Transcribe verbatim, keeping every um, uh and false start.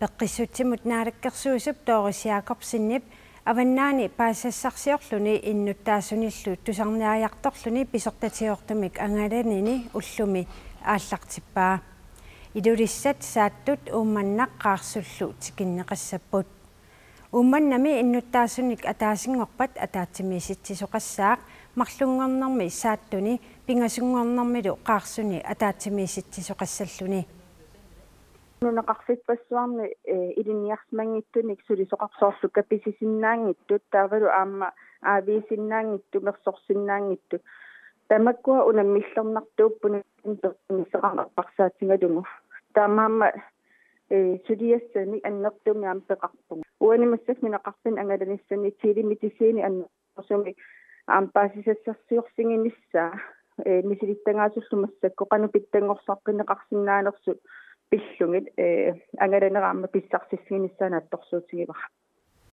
Peqqissutsimut naalakkersuisup Doris Jakobsenip avannaani paasisassarsiorluni innuttaasunillu tusarniariartorluni pisortatigoortumik angalanini ullumi aallartippaa. Ilulissat, Saattut, Uummannaq Qaarsullu tikinneqassapput. Uummannami innuttaasunik ataasinngorpat ataatsimiisitsisoqassaaq, marlunngornermi Saattuni, pingasunngornermilu Qaarsuni ataatsimiisitsisoqassalluni. Nunaqarfippassuarni, eh, ilinniarsimanngitsunik sulisoqarsoorlu kapisisinnaanngitsut, taavalu aamma aaviisinnaanngitsut, mersorsinnaanngitsut. Tamakkua unammillernartuupput nunaqarfinni peqqinnissaqarneq eqqarsaatigalugu. Taamaammat, eh, suliassanik annertuumik aamma peqarpunga. Uani massakkut nunaqarfinni angalanissani telemedicini anner- -sumik aamma paasisassarsiorfiginissaa, eh, misilittagaasullu massakkut qanoq pitsanngorsaaqqinneqarsinnaanersut pillugit, eh, angalanera aamma pissarsiffiginissaa naatsorsuutigivara.